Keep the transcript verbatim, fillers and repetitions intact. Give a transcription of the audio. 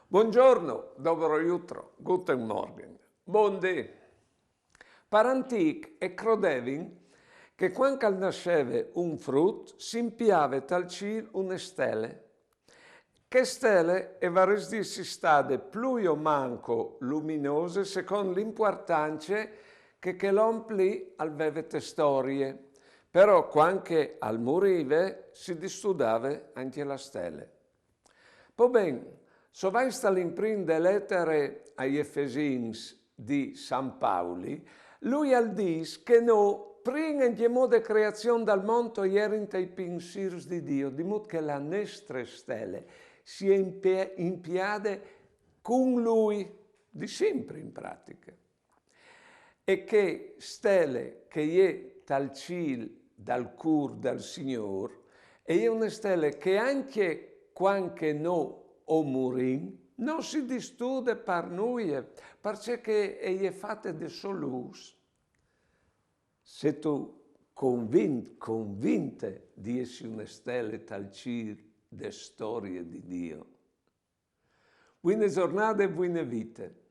Buongiorno, dobro jutro, guten Morgen, bundì. Par antîc e crodevin che cuant che al nasseve un frut si impiave tal cîl une stele. Chê stele e varès di jessi stade plui o manco luminose secont la impuartance che chel om lì al veve te storie. Però cuant che al murive si distudave ancje la stele. Po ben, se o vais tal imprint de letare ai Efesins di San Pauli, lui al dîs che nô, prin ancjemò de creazion dal mont, o jerin tai pinsîrs di Diu, di mût che la nestre stele si è impe-, impiade cun lui, di simpri in pratiche. E chê stele che e je tal cîl dal cûr dal Signôr, e je une stele che ancje cuant che nô o murìn, no si distude par nuie, parcè che e je fate de sô lûs. Sêstu convint, convinte di jessi une stele tal cîl de storie di Diu? Buine zornade e buine vite.